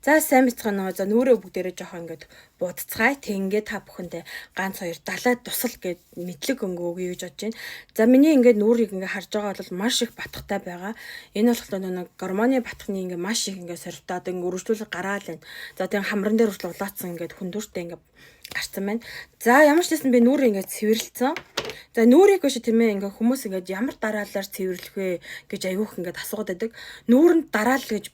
За сайн бицгаана уу. За нүрээ бүгдээрээ жоохон ингээд будцгаая. Тэг ингээд та бүхэндээ ганц хоёр далай тусал гэд мэдлэг өнгө өгье гэж бодож байна. За миний ингээд нүрийг ингээд харж байгаа бол маш их батхтай байгаа. Энэ болохоор нэг гормоны батхны ингээд маш их ингээд сорилтоод ингээд өргөжлүүлэг гараал байна. За тэг хамран дээр хүртэл улаацсан ингээд хүндүртэй ингээд гарцсан байна. За ямар ч байсан би нүрээ ингээд цэвэрлцэн. За нүрийг биш тийм ээ ингээд хүмүүс ингээд ямар дараалалаар цэвэрлэх вэ гэж айгүйх ингээд асуугаад байдаг. Нүүрэнд дараалал гэж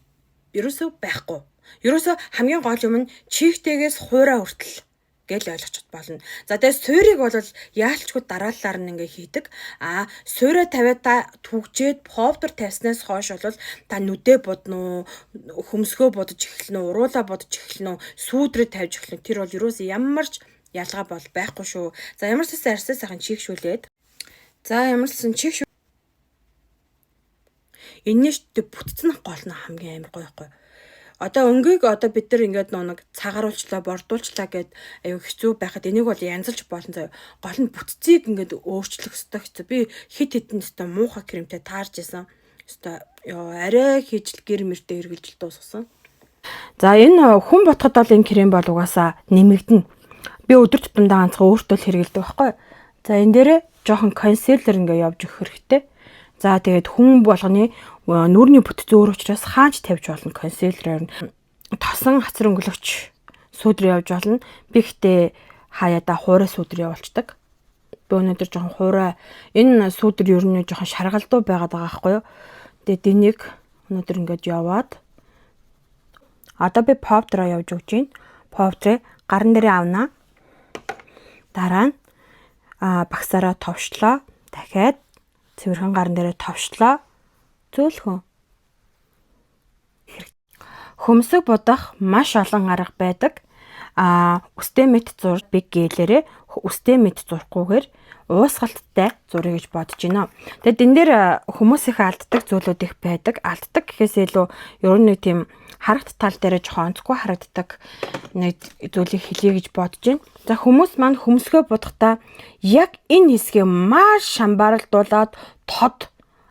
ерөөсөө байхгүй. Ерөөсөө хамгийн гол юм нь чийгтэйгээс хуурай хүртэл гэл ойлгочих болно. За тэгээ суурийг бол яалчгүй дараалалаар нь ингээ хийдэг. А суураа тавиад та түгжээд повдор тавьснаас хойш бол та нүдэ будна уу, хөмсгөө будаж эхэлнэ үү, уруулаа будаж эхэлнэ үү, сүүдрээ тавьж эхэлнэ үү. Тэр бол ерөөсөө ямар ч ялгаа бол байхгүй шүү. За ямар ч гэсэн арьсаа сайхан чийгшүүлээд. За ямар ч гэсэн чийгшүү энэний шүү бүтцэн гол нь хамгийн амар гоё байхгүй. Одоо өнгийг одоо бид нар ингээд нэг цагааруулчлаа, бордуулчлаа гэд аюу хэцүү байхад энийг бол янзалж болно заяа. Гол нь бүтцийг ингээд өөрчлөх ёстой хэцүү. Би хит хитэн ёстой муухай кремтэй таарч исэн. Ёстой ёо арай хийж л гэр мөртөө эргэлжил дуусгасан. За энэ хүн ботход бол энэ крем бол угаасаа нэмэгдэнэ. Би өдөр тутамдаа ганцхан өөртөө л хэрэгэлдэг байхгүй. За энэ дээрээ жоохон консилер ингээ явж өгөх хэрэгтэй. За тэгээд хүн болгоны нүүрний бүтц өөр учраас хаанч тавьж болно консилерээр нь. Тосон хацар өнгөлөгч сүүдэр явж болно. Би гэхдээ хаяада хуурай сүүдэр явуулцдаг. Би өнөөдөр жоохон хуурай энэ сүүдэр ер нь жоохон шаргалдуу байгаад байгаа байхгүй юу. Тэгээд энийг өнөөдөр ингээд яваад одоо би повдроо явж өгч байна. Повдрыг гаран дээрээ авнаа. Дараа нь багсаараа товшлоо. Дахиад цэвэрхэн гаран дээрээ товшлоо. Зөөлхөн. Хөмсөг будах маш олон арга байдаг. Үстэй мэт зур би гэлээрээ үстэй мэт зурхгүйгээр уусгалттай зуръя гэж бодож байна. Тэгэд энэ дээр хүмүүс их алддаг зүйлүүд их байдаг. Алддаг гэхээс илүү ер нь нэг тийм харагт тал дээр жоохон онцгүй харагддаг нэг зүйлийг хэлье гэж бодож байна. За хүмүүс маань хөмсгөө будахтаа яг энэ хэсгээ маш шамбаралдуулаад тод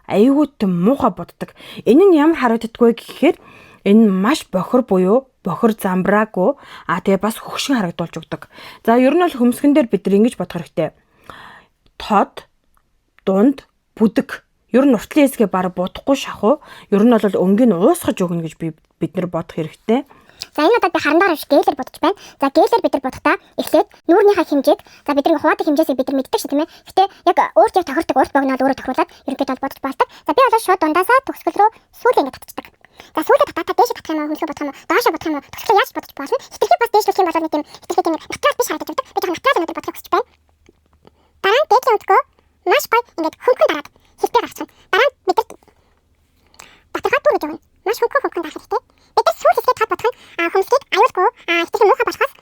аюулгүй тийм муухай буддаг. Энэ нь ямар харагддаггүй гэхээр энэ маш бохир буюу бохир замбраагүй тэгээ бас хөгшин харагдуулж өгдөг. За ер нь бол хөмсгөн дээр бид нар ингэж бодох хэрэгтэй. Тод, дунд, бүдэг. Ер нь уртлын хэсгээ бараг будахгүй шахуу. Ер нь бол өнгийг уусгаж өгнө гэж бид нар бодох хэрэгтэй. За энэ удаад би харандаар биш гэлээр будаж байна. За гэлээр бид нар будахдаа эхлээд нүүрнийхээ хэмжээг за бид нар хуваадаг хэмжээсийг бид нар мэддэг шүү тийм ээ. Гэтэ яг өөрт яг тохирдог урт богино бол өөрөө тохируулаад ерөнхийдөө бол будаж болдог. За би бол шууд дундаасаа төгсгөл рүү сүүлээ ингэ татчихдаг. За сүүлээ татаа та дээш татах юм уу, хөлгөө будах юм уу, доошоо будах юм уу, төгсгөлөө яаж будаж болно. Хитрхи бас дээшлүүлэх юм бол нэг тийм хитрхи тийм натурал биш харагдаж байдаг. Би жоохон натурал өнөдөр будахыг хүсэж байна. Дараа нь дээдлийн өнцгөө маш гоё ингээд хөнгөн дараад хэлбэр гаргачихна. Дараа нь бид нар доторхоо дүүрэж явна. Маш хөнгөн хөнгөн дарах хэрэгтэй. Бид нар сүүл хэсгээ тод бодох нь хөмсгийг аюулгүй хитрхи муухай болохоос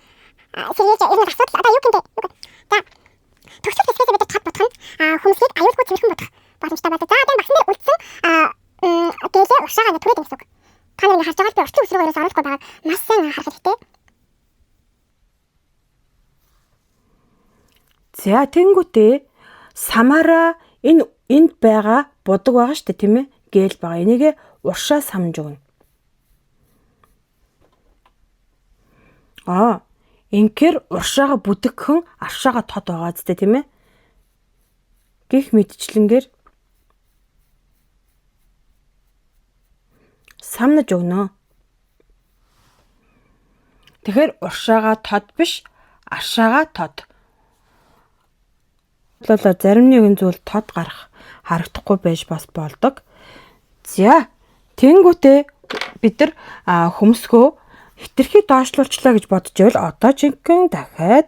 сэргийлж ер нь асуудал одоо юу гэмдэ. За төгсгөл хэсгээс бид нар тод бодох нь хөмсгийг аюулгүй цэвэрхэн бодох боломжтой байдаг. За одоо багсан дээр үлдсэн гэлээ уршаага ингэ түрээд гэсэн үг. Та нар ингэ харж байгаа л би уртлын өсрөг ерөөс оруулахгүй байгааг маш сайн анхаарах хэрэгтэй. За тэнгүүтээ самаараа энэ энд байгаа будаг байгаа шүү дээ тийм ээ. Гээл байгаа. Энийгээ уршаа самж өгнө. Инхээр уршаага бүдэгхэн аршаага тод байгаа зү тийм ээ. Гэх мэтчлэнгээр самнаж өгнө. Тэгэхээр уршаага тод биш, аршаага тод. Болоо зарим нэгэн зүйл тод гарах харагдахгүй байж бас болдог. За тэнгүүтээ бид нар хөмсгөө хитрхи доошлуулчлаа гэж бодож байвал одоо жинхэнэ дахиад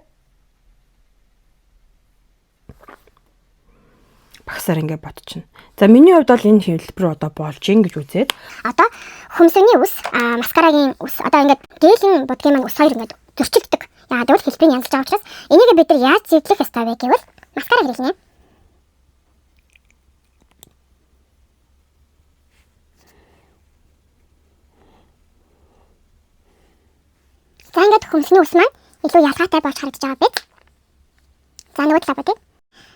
багсаар ингэ бодчихно. За миний хувьд бол энэ хэлбэр одоо болж ин гэж үзээд одоо хөмсгний үс, маскарагийн үс одоо ингээд гээлийн будгийн маань үс хоёр ингээд зөрчилддөг. Яагаад гэвэл хэлбэрийг янзлж байгаа учраас энийг бид нар яаж зэвлэх ёстой вэ гэвэл маскара хэрэглэнэ. За ингээд хөмсгний үс маань илүү ялгаатай болж харагдаж байгаа биз? За нөгөө талаа бодъё.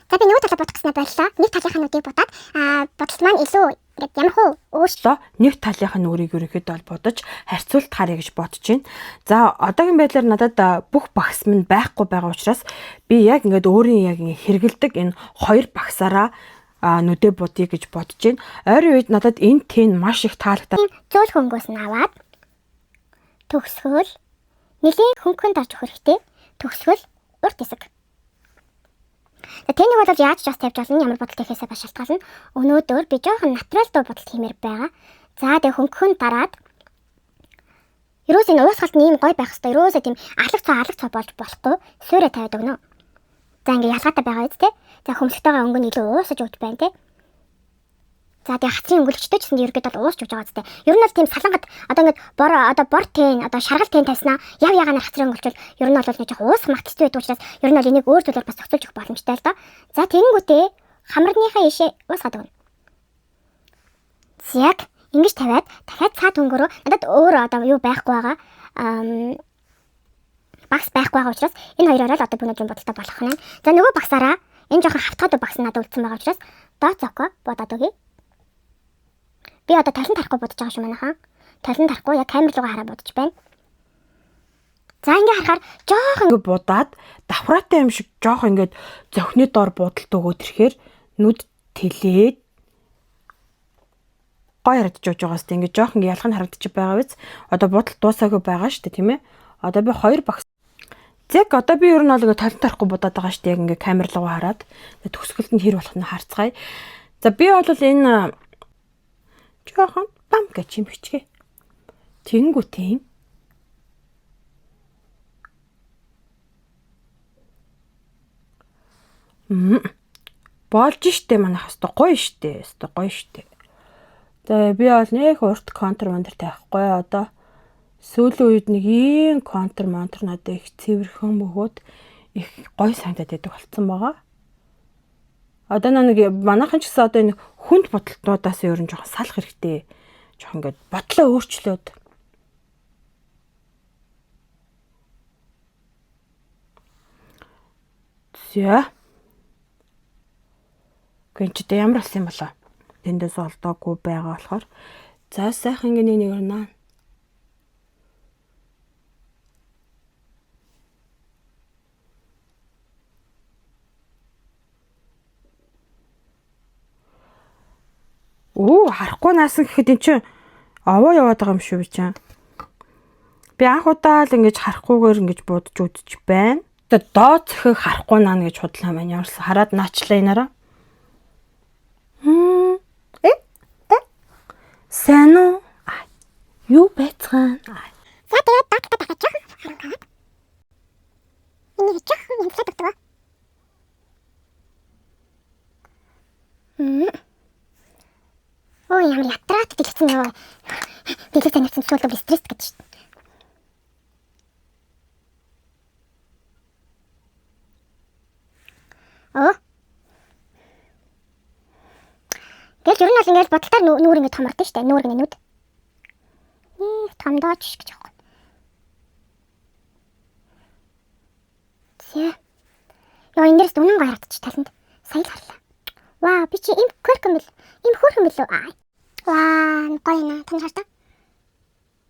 За би нөгөө талаа бодох гэснээр боллоо. Нэг талынхаа нүдийг будаад будалт маань илүү Ингээд ямар хуу өөрчлөө нэг талынх нь нүрийг ерөнхийдөө бол будаж харьцуулт харъя гэж бодож байна. За одоогийн байдлаар надад бүх багс минь байхгүй байгаа учраас би яг ингээд өөрийн яг ингээд хэрэгэлдэг энэ хоёр багсаараа нүдэ будъя гэж бодож байна. Ойрын үед надад энэ тэн маш их таалагдаад зөөлхөн өнгөөс нь аваад төгсгөл нэлийн хөнгөн дарж өгөх хэрэгтэй. Төгсгөл урт хэсэг. За тэнийг бол яаж ч бас тавьж болно, ямар бодолт хийхээсээ бас шалтгаална. Өнөөдөр би жоохон натурал дуу бодолт хиймээр байгаа. За тэгээ хөнгөн дараад ерөөс энэ уусгалт нь ийм гоё байх хэвээр ерөөсөө тийм алаг цоо болж болохгүй суурэ тавиад өгнө. За ингээ ялгаатай байгаа биз дээ. За хөмсгтэйгээ өнгө нь илүү уусаж өгч байна те. За тэгээ хацрын өнгөлөгчтэй ч гэсэн ерөөдөө бол уусч өгч байгаа зү. Ер нь бол тийм салангат одоо ингээд бор одоо бор тэн одоо шаргал тэн тавьснаа яв ягаанаар хацрын өнгөлчвөл ер нь бол нэг жоох уусах магадaltaй байдаг учраас ер нь бол энийг өөр зүйлээр бас зохицуулж өгөх боломжтой л доо. За тэгэнгүүтээ хамарныхаа ишээ уусгаад өгнө. Яг ингэж тавиад дахиад цаад өнгөрөө надад өөр одоо юу байхгүй байгаа. Багс байхгүй байгаа учраас энэ хоёроор л одоо өнөөдрийн бодолтой болох нь. За нөгөө багсаараа энэ жоохон хавтгаад багс надад үлдсэн байгаа учраас доод зокко бодоод өгье. Би одоо талан тарахгүй бодож байгаа шүү манайхан. Талан тарахгүй яг камер руугаа хараа бодож байна. За ингээ харахаар жоохон ингээ будаад давхраатай юм шиг жоох ингээд зохины дор будалт өгөөд ирэхээр нүд тэлээд гой харагдаж байгаа хэвээр ингээ жоох ингээ ялах нь харагдчих байгаа биз. Одоо будалт дуусаагүй байгаа шүү дээ тийм ээ. Одоо би хоёр багс Зэг одоо би ер нь бол ингээ талан тарахгүй будаад байгаа шүү дээ. Яг ингээ камер руугаа хараад төгсгөлд нь хэр болох нь харцгаая. За би бол энэ жоохон бам гэж юм бичгээ. Тэнгүүтийн болж штэ манайх хэвээр гоё штэ хэвээр гоё штэ. За би бол нэг урт контр монтр тавихгүй одоо сүүлийн үед нэг ийм контр монтр надад их цэвэрхэн бөгөөд их гоё санагдаад байдаг болцсон байгаа. Одоо нэг манайхан ч гэсэн одоо энэ хүнд бодолтнуудаас ер нь жоохон салах хэрэгтэй. Жоохон ингээд бодлоо өөрчлөөд. За. Гэн чи ямар болсон юм болоо? Тэндээс олдоогүй байгаа болохоор за сайхан ингэ нэг нэгээр наа. Оо харахгүй наасан гэхэд эн чинь овоо яваад байгаа юм шүү би чинь. Би анх удаа л ингэж харахгүйгээр ингэж будаж үзэж байна. Тэгээ доод цохиг харахгүй наана гэж худлаа маань ямарсан хараад наачлаа энараа. Сайн уу? Юу байцгаана? За тэгээд доотлоо дахиад жоохон харан гараад. Энийг жоохон янзлаад өгдөг. Оо ямар ятраат дэлгэцэн яа. Дэлгэц анивсан сүүлд стресс гэж шүү. Оо. Гэл ер нь бол ингээл бодолтоор нүүр ингэ томордсон шүү дээ. Нүүр гэнэ нүд. Нэг томдооч гэж аахгүй. Зэ. Йоо энэ дээрс үнэн гоё харагдчих таланд. Сая л харлаа. Ваа би чи им көрхөн бэл. Им хөөрхөн бэлүү. Ваа гоё нэ. Тань хартаа.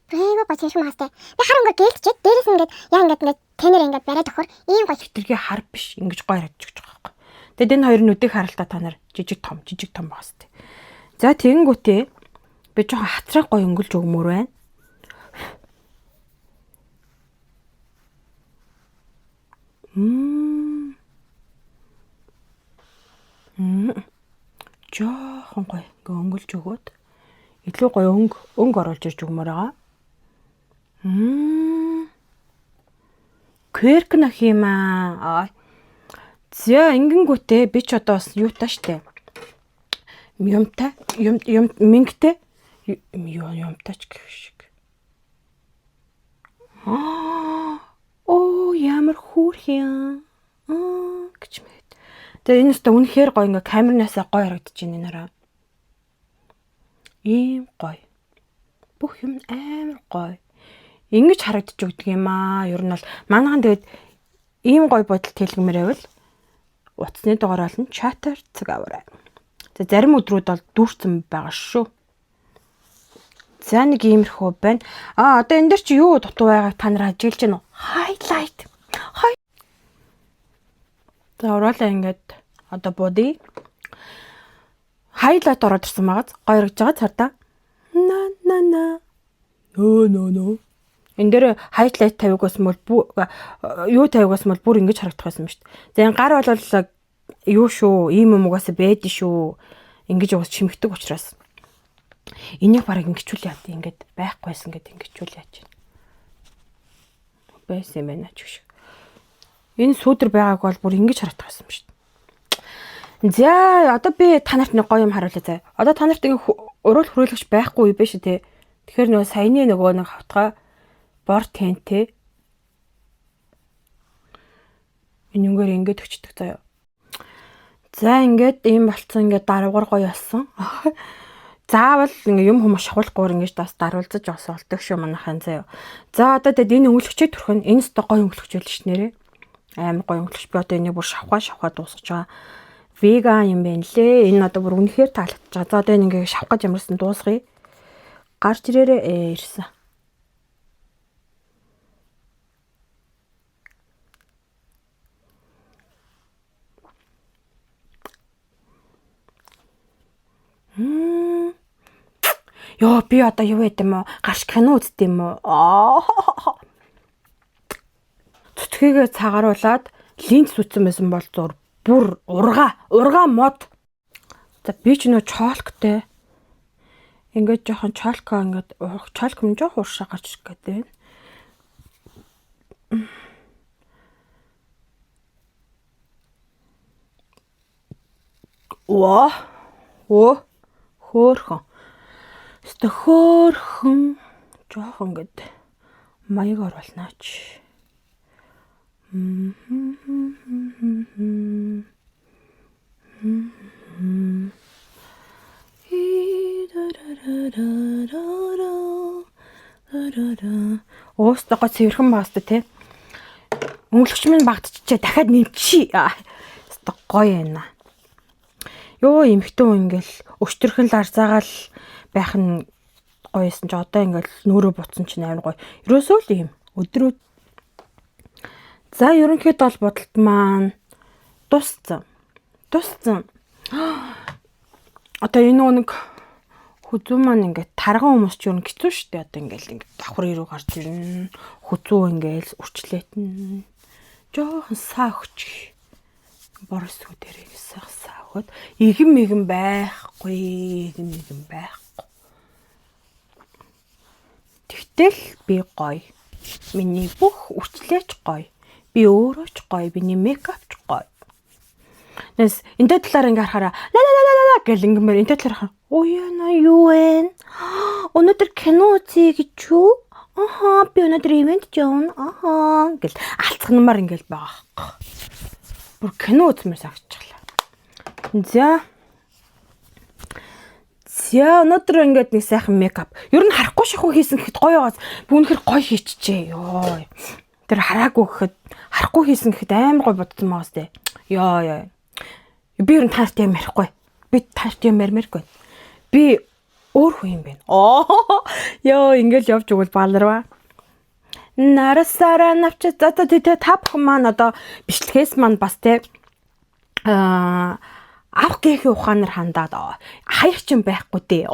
Брэво гоё цэвэрхэн маастай. Би хар өнгө гэлчээд дээрээс нь ингээд яа ингээд ингээд тэнэр ингээд бариад өгөхөр ийм гоё. Хитрхи хар биш ингэж гоё харагдчих гэж байгаа байхгүй. Тэгэд энэ хоёр нүдийг харалтаа та нар жижиг том байгаа хэвээр. За тэгэнгүүтээ би жоохон хацраа гоё өнгөлж өгмөр байна. Жоохон гоё ингээ өнгөлж өгөөд илүү гоё өнгө оруулж ирж өгмөр байгаа. Кверк нах юм аа. За ингэнгүүтээ би ч одоо бас юутай штэ. Юмтай юм юм мингтэй юмтай ч гэх шиг. Оо ямар хөөрхөн аа гэж мэт. Тэгээ энэ өстө үнэхээр гоё ингээ камернаасаа гоё харагдаж байна нараа. Ийм гоё. Бүх юм амар гоё. Ингэж харагдаж өгдөг юм аа. Ер нь бол манайхан тэгээд ийм гоё бодолт хэлгэмээр байвал утасны дугаар олон чатаар цэг аваарай. За, зарим өдрүүд бол дүүрсэн байгаа шүү. За, нэг иймэрхүү байна. А, одоо энэ дээр чи юу дутуу байгааг та нар ажиглаж байна уу? Highlight. Хай. За, уруулаа ингээд одоо body highlight ороод ирсэн байгааз гоё харагдаж байгаа цардаа. На на на. Нөө нөө нөө. Энэ дээр highlight тавиг байсан бол, юу тавиг байсан бол бүр ингэж харагдах байсан юм шүү дээ. За, энэ гар бол юу шүү, ийм юм угаасаа байдэн шүү. Ингэж угаас чимэгдэг учраас энийг бараг ингэчүүл яа. Ингээд байхгүйсэн гэд ингэчүүл яаж. Байсан юм байна ч гэх шиг. Энэ сүүдэр байгааг бол бүр ингэж харагдах байсан юм шүү дээ. За, одоо би та нарт нэг гоё юм харуулъя заяа. Одоо та нарт ингээ уруул хүрээлэгч байхгүй юу биш те. Тэгэхээр нөгөө саяны нөгөө нэг хавтгай бор тэнтэй энэ үнгээр ингээд өчтдөг заяа. За, ингээд ийм болцсон, ингээд даруугаар гоё болсон. Заавал ингээ юм хүмүүс шахуулахгүйгээр ингэж бас даруулзаж бас болдог шүү манайхан заяа. За, одоо тэгэд энэ өнгөлөгчөө түрхэн, энэ өстө гоё өнгөлөгч байл ш нэрээ. Амар гоё өнгөлөгч, би одоо энийг бүр шавхаа шавхаа дуусгаж байгаа. Веган юм байна лээ. Энэ одоо бүр үнэхээр таалагдчих байгаа. За, одоо энэ ингээ шавх гэж ямарсан дуусгая. Гарч ирээрээ, ирсэн. Йоо, би одоо юу байд юм уу? Гарч кино үздэг юм уу? Аа. Цэцгээгээ цагааруулад линз үтсэн байсан бол зур бүр ургаа, ургаа мод. За, би ч нөө чолктой. Ингээд жоохон чолко, ингээд чолк юм жоох ууршаа гарч ирэх гэдэг байна. Оо. Оо. Хөөхөн. Өстө хөөхөн жоохон ингээд маяг оруулнаач. Уустаа гоо цэвэрхэн байгаа сте тий. Өнгөлөгч минь багтчихээ, дахиад нэмчихье. Өстө гоё юм аа. Йоо, эмхтэн хүн ингээл өчтөрхөн л арзаагаал байх нь гоёсэн чи одоо ингээл нүүрээ буцсан чинь амар гоё. Ерөөсөө л ийм өдрөө. За, ерөнхийдөө бол бодолт маань дусцсан. Дусцсан. Одоо энэ нэг хүзүү маань ингээд тарган хүмүүс ч юу нэг хэцүү шүү дээ. Одоо ингээл ингээд давхар ирүү гарч ирнэ. Хүзүү ингээл үрчлээтэн. Жохон саа өгч. Бор өсгөө дээр ингээд саа өгөөд игэм мигэн байхгүй, игэм мигэн байхгүй. Тэгтэл би гоё. Миний бүх үрчлээч гоё. Би өөрөө ч гоё, миний makeup ч гоё. Нэс энэ талаар ингээ харахаараа ла ла ла ла ла гэл ингэмээр, энэ талаар харахаар уяна юу вэ? Өнөөдөр кино үзье гэж юу? Аха, би өнөөдөр event явна. Аха гэл алцганмаар ингээл байгаа байхгүй. Бүр кино үзмээр санагдчихлаа. За. За, өнөөдөр ингээд нэг сайхан makeup. Ер нь харахгүй шахуу хийсэн гэхэд гоё байгаас би үнэхээр гоё хийчихжээ. Йоо. Тэр хараагүй гэхэд, харахгүй хийсэн гэхэд амар гоё бодсон байгаа сте. Йоо ёо. Би ер нь таарт юм ярихгүй. Би таарт юм ярмээргүй. Би өөр хүн юм байна. Оо. Йоо, ингээл явж өгвөл баларва. Нарасара навч. За за, тэ та бүхэн маань одоо бичлэхээс маань бас те авах гээхийн ухаанаар хандаад хаях ч юм байхгүй дээ.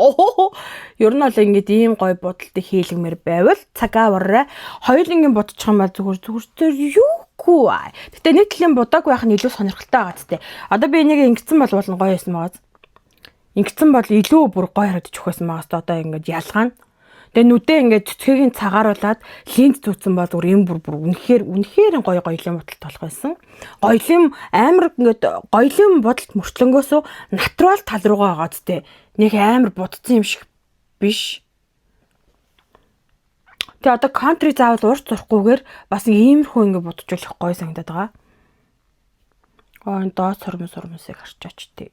Ер нь бол ингээд ийм гой бодолтой хийлгмээр байвал цагаа ураа хоёулангийн бодчих юм бол зүгээр зүгээр тэр юугүй. Гэтэ нэг талын бодоагүй байх нь илүү сонирхолтой байгаа ч. Одоо би энийг ингэсэн бол болно гоё байсан байгаа. Ингэсэн бол илүү бүр гоё харагдчих байсан байгаа ч одоо ингээд ялгаа нь. Тэгээ нүдээ ингээд цэцгээгийн цагааруулад линз зүүцэн бол зүгээр юм бүр бүр үнэхээр үнэхээр гоё гоёлын бодолт болох байсан. Гоёлын амар ингээд гоёлын бодолт мөртлөнгөөсөө натурал тал руугаа байгаа зү. Нэг амар будцсан юм шиг биш. Тэгээ одоо country заавал урт зурхгүйгээр бас иймэрхүү ингээд будаж болох гоё санагдаад байгаа. Аа, энэ доод сурмс сурмсыг харчаач тий.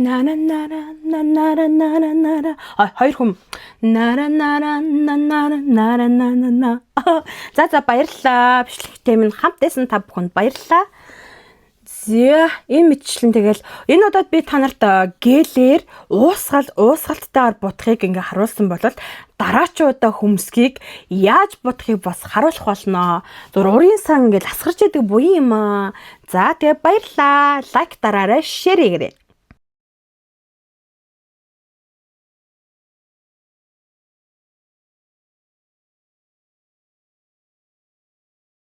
На на на на на на на на на. А, хоёр хүм. На на на на на на на на на на. За за, баярлалаа. Бичлэгтэй минь хамт байсан та бүхэнд баярлалаа. За, энэ мэтчлэн тэгэл энэ удаад би та нарт гелээр уусгал уусгалттайгаар будахыг ингээ харуулсан бол дараачийн удаа хөмсгийг яаж будахыг бас харуулах болно. Зур урын сан ингээл асгарч идэг буян юм аа. За, тэгээ баярлаа. Like дараарай, share хийгээрэй.